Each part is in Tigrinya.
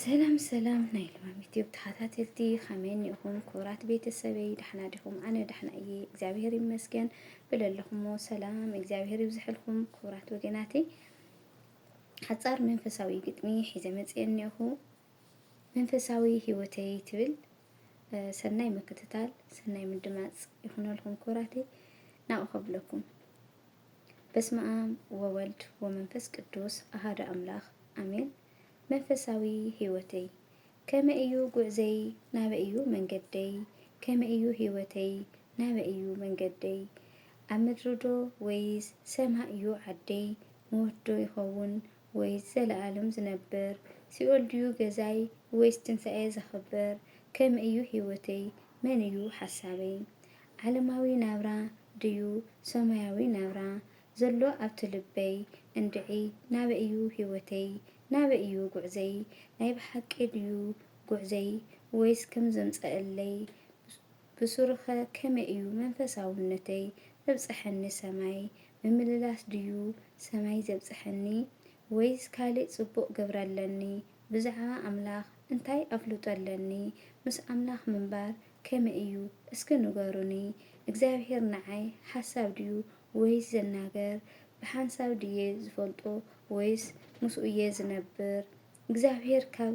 ሰላም ሰላም ናይ ልማም ዩቲዩብ ተኸታተልቲ፣ ከመይ እኒኹም ክቡራት ቤተሰበይ? ዳሕና ዲኹም? ኣነ ዳሕና እየ፣ እግዚኣብሔር ይመስገን። ብለለኹሞ ሰላም እግዚኣብሔር ይብዝሕልኩም ክቡራት ወገናተይ። ሓጻር መንፈሳዊ ግጥሚ ሒዘ መጽየ እኒኹ። መንፈሳዊ ህይወተይ ትብል። እ፣ ሰናይ ምክትታል፣ ሰናይ ምድማጽ ይኹነልኩም ክቡራተይ። ናብኡ ከብለኩም። በስመ ኣብ ወወልድ ወመንፈስ ቅዱስ ኣሃዱ ኣምላኽ ኣሜን። መንፈሳዊ ህይወተይ ከመይ እዩ ጉዕዘይ? ናበይ እዩ መንገደይ? ከመይ እዩ ህይወተይ? ናበይ እዩ መንገደይ? ኣብ ምድሪ ዶ ወይስ ሰማይ እዩ ዓደይ? ሞት ዶ ይኸውን ወይስ ዘለኣለም ዝነብር? ሲኦል ድዩ ገዛይ ወይስ ትንሳኤ ዘኽብር? ከመይ እዩ ህይወተይ? መን እዩ ሓሳበይ? ዓለማዊ ናብራ ድዩ ሰማያዊ ናብራ ዘሎ ኣብቲ ልበይ? እንድዒ ናበይ እዩ ህይወተይ? ናበይ እዩ ጉዕዘይ? ናይ ብሓቂ ድዩ ጉዕዘይ ወይስ ከም ዘምጸአለይ? ብሱሩኸ ከመይ እዩ መንፈሳውነተይ ዘብጽሐኒ ሰማይ? ምምልላስ ድዩ ሰማይ ዘብጽሐኒ ወይስ ካልእ ጽቡቕ ግብሪ ኣለኒ? ብዛዕባ ኣምላኽ እንታይ ኣፍልጦ ኣለኒ? ምስ ኣምላኽ ምንባር ከመይ እዩ? እስኪ ንገሩኒ። እግዚኣብሄር ንዓይ ሓሳብ ድዩ ወይስ ዘናገር? ብሓንሳብ ድየ ዝፈልጦ ወይስ ምስኡ እየ ዝነብር? እግዚኣብሄር ካብ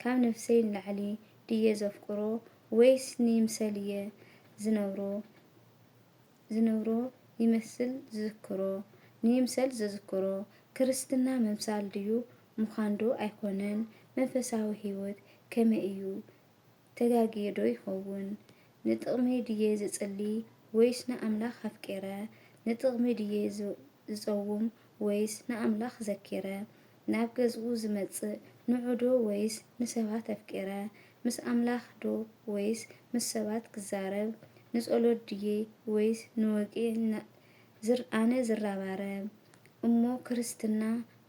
ካብ ነፍሰይ ንላዕሊ ድየ ዘፍቅሮ ወይስ ንይምሰል እየ ዝነብሮ? ዝነብሮ ይመስል ዝዝክሮ፣ ንይምሰል ዝዝክሮ። ክርስትና ምምሳል ድዩ ምዃን ዶ ኣይኮነን? መንፈሳዊ ህይወት ከመይ እዩ? ተጋግየ ዶ ይኸውን? ንጥቕመይ ድየ ዝጽሊ ወይስ ንኣምላኽ ኣፍቂረ? ንጥቕሚ ድየ ዝ-፣ ዝጸውም ወይስ ንኣምላኽ ዘኪረ? ናብ ገዝኡ ዝመጽእ ንዑ ዶ ወይስ ንሰባት ኣፍቂረ? ምስ ኣምላኽ ዶ ወይስ ምስ ሰባት ክዛረብ? ንጸሎት ድየ ወይስ ንወግዒ ና-፣ ዝር-፣ ኣነ ዝረባረብ? እሞ ክርስትና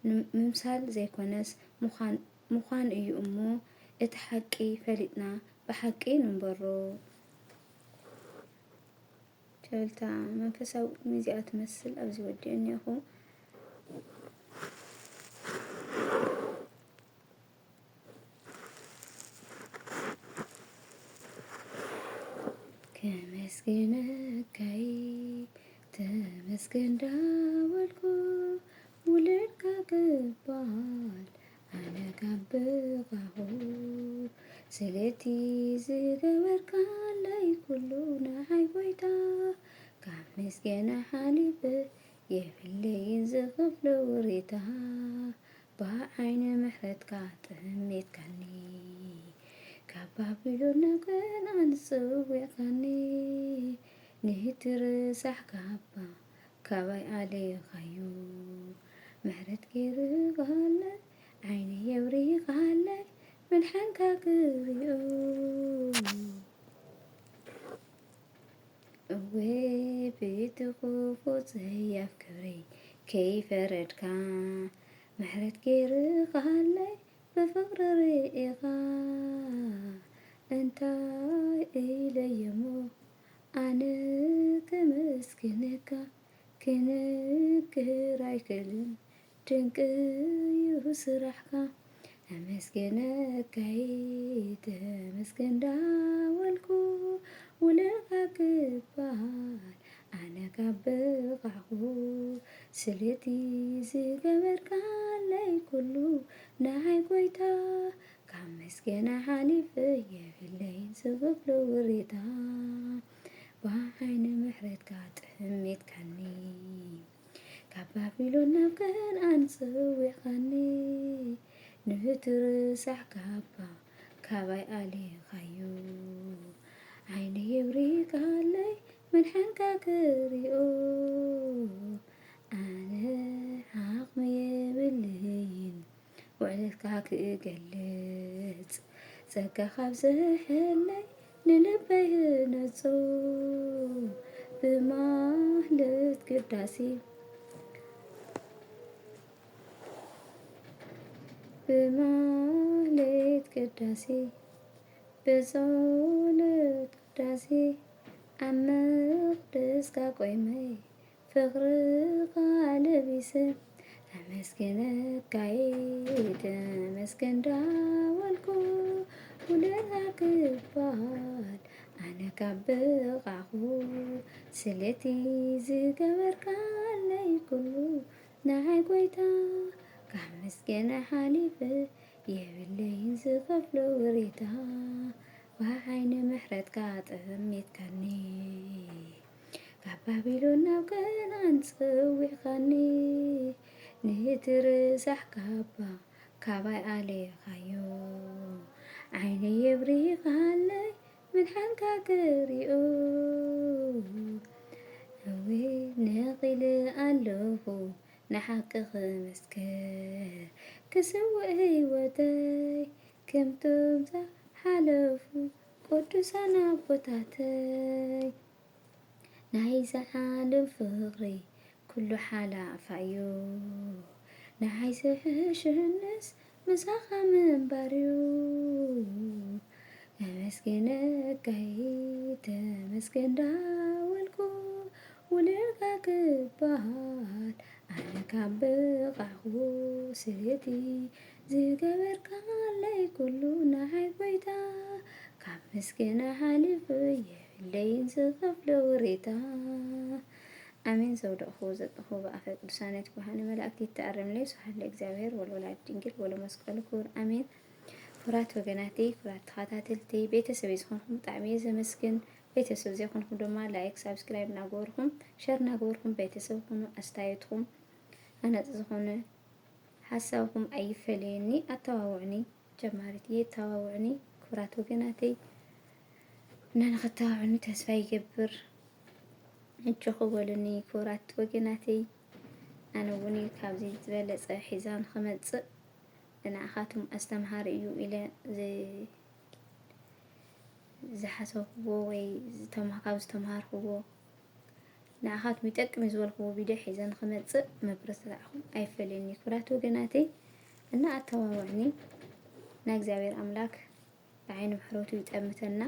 ን-፣ ምምሳል ዘይኮነስ ምዃን፣ ምዃን እዩ እሞ፣ እቲ ሓቂ ፈሊጥና ብሓቂ ንንበሮ። ሸበልታ መንፈሳዊ ግጥሚ እዚኣ ትመስል፣ ኣብዚ ወዲአ እኒአኹ። ከመስግነካይ ተመስገን ዳበልኩ፣ ውለድካ ክባል ኣነ ካብ በቓኹ፣ ስለቲ ዝገበርካለይ ኩሉ ንዓይ ጎይታ፣ ካብ ምስጋና ሓሊፈ የብለይን ዝኸፍሎ ውሬታ። ብዓይኒ ምሕረትካ ጥሜትካኒ፣ ካብ ባቢሎን ናብ ከነኣን ጸዊዕካኒ፣ ንህቲ ረሳሕ ካባ ካባይ ኣልኢኻዮ። ምሕረት ገይርኻለይ፣ ዓይነይ ኣብሪኻለይ፣ ምድሓንካ ክሪኦ። እወ፣ ብቲ ክፉእ ጸያፍ ክብረይ ከይፈረድካ፣ ምሕረት ገይርኻለይ፣ ብፍቕሪ ርኢኻ። እንታይ ኢለየሞ ኣነ ከመስግነካ፣ ክነግር ኣይክእልን፣ ድንቂ እዩ ስራሕካ። ኣመስግነካይ ተመስገን ዳበልኩ፣ ውለድካ ክባል ኣነ ካብ በቓዕኩ፣ ስለቲ ዝገበርካለይ ኩሉ ንዓይ ጎይታ፣ ካብ ምስጋና ሓሊፈ የብለይን ዝኸፍሎ ውሬታ። ብዓይኒ ምሕረትካ ጥሜትካኒ፣ ካብ ባቢሎን ናብ ከነኣን ጸዊዕካኒ፣ ንህቲ ረሳሕ ካባ ካባይ ኣልኢኻዮ። ዓይነይ ኣብሪኻለይ፣ ምድሓንካ ክሪኦ። ኣነ ዓቕሚ የብለይን፣ ውዕለትካ ክገልጽ፣ ጸጋኻ ኣብዝሐለይ፣ ንልበይ ህነጾ። ብማህሌት ቅዳሴ፣ ብማህሌት ቅዳሴ፣ ብጸሎት ቅዳሴ፣ ኣብ መቕደስካ ቆይመ፣ ፍቕርኻ ለቢሰ፣ ኣመስግነካየ፣ ተመስገን ዳዊት። ውለድካ ክበሃል ኣነ ካብ ብቓዕኹ፣ ስለቲ ዝገበርካለይ ኩሉ ንዓይ ጎይታ፣ ካብ ምስጋና ሓሊፈ የብለይን ዝኸፍሎ ውሬታ። ብዓይኒ ምሕረትካ ጠሚትካኒ፣ ካብ ባቢሎን ናብ ከነኣን ጸዊዕካኒ። ነቲ ረሳሕ ካባ ካባይ ኣልዒልካዮ፣ ዓይነይ የብሪኻለይ ምድሓንካ ክሪኦ። እወ ነቒለ ኣለኹ ንሓቂ ክምስክር፣ ክስውእ ህይወተይ ከምቶም ዝሓለፉ ቅዱሳን ኣቦታተይ። ናይዚ ዓለም ፍቕሪ ኩሉ ሓላፋዩ፣ ንዓይ ዝሕሸንስ ምሳኻ ምንባርዩ። ኣመስግነካይ ተመስገን እንዳበልኩ፣ ውለድካ ክበሃል ኣነ ካብ ብቓዕኩ፣ ስለቲ ዝገበርካለይ ኩሉ ንዓይ ጎይታ፣ ካብ ምስጋና ሓሊፉ የብለይን ዝኸፍሎ ውሬታ። ኣሜን። ዘውደቕኹ ዘጥኹ ብኣፈ ቅዱሳን ትጉሃን መላእክቲ ይተኣረምለይ። ስብሐት ለእግዚኣብሔር ወለወላዲቱ ድንግል ወለመስቀሉ ክቡር ኣሜን። ክቡራት ወገናተይ፣ ክቡራት ተኸታተልቲ፣ ቤተሰበይ ዝኾንኩም ብጣዕሚ እየ ዘመስግን። ቤተሰብ ዘይኮንኩም ድማ ላይክ፣ ሳብስክራይብ እናገበርኩም፣ ሸር እናገበርኩም ቤተሰብ ኩኑ። ኣስተያየትኩም ሃናፂ ዝኾነ ሓሳብኩም ኣይፈለየኒ፣ ኣተባብዑኒ። ጀማሪት እየ፣ ተባብዑኒ ክቡራት ወገናተይ። እና ንኸተባብዑኒ ተስፋ ይገብር። እጆኹ በሉኒ ክቡራት ወገናተይ። ኣነ እውን ካብዚ ዝበለጸ ሒዛ ንኽመጽእ ንዓኻትኩም ኣስተምሃሪ እዩ ኢለ ዝ-፣ ዝሓሰብኩዎ ወይ ዝተማ-፣ ካብ ዝተምሃርኩዎ ንዓኻትኩም ይጠቅም እዩ ዝበልኩዎ ቪድዮ ሒዘ ንኽመጽእ ምብርትታዕኩም ኣይፈለየኒ ክቡራት ወገናተይ። እና ኣተባብዑኒ። ናይ እግዚኣብሔር ኣምላክ ብዓይኒ ምሕረቱ ይጠምተና።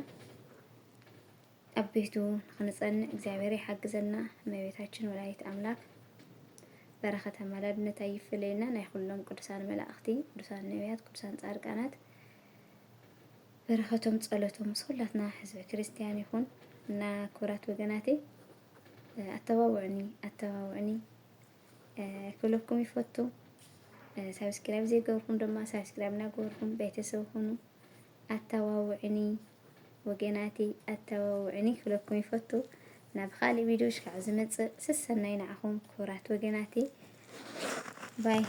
ኣብ ቤቱ ንኽንጸንዕ እግዚኣብሔር ይሓግዘና። እመቤታችን ወላዲት ኣምላክ በረኸት ኣማላድነታ ይፈለየና። ናይ ኩሎም ቅዱሳን መላእኽቲ፣ ቅዱሳን ነቢያት፣ ቅዱሳን ጻድቃናት በረኸቶም ጸሎቶም ምስ ኩላትና ህዝበ ክርስትያን ይኹን። እና ክቡራት ወገናተይ፣ ኣተባብዑኒ፣ ኣተባብዑኒ፣ እ፣ ክብለኩም ይፈቱ። እ፣ ሳብስክራይብ ዘይገበርኩም ድማ ሳብስክራይብ እናገበርኩም ቤተሰብ ሁኑ። ኣተባብዑኒ ወገናተይ፣ ኣተባብዑኒ ክብለኩም ይፈቱ። ናብ ካልእ ቪድዮ ሽካዕ ዝመጽእ ሰሰናይ ንዓኹም ክቡራት ወገናተይ። ባይ።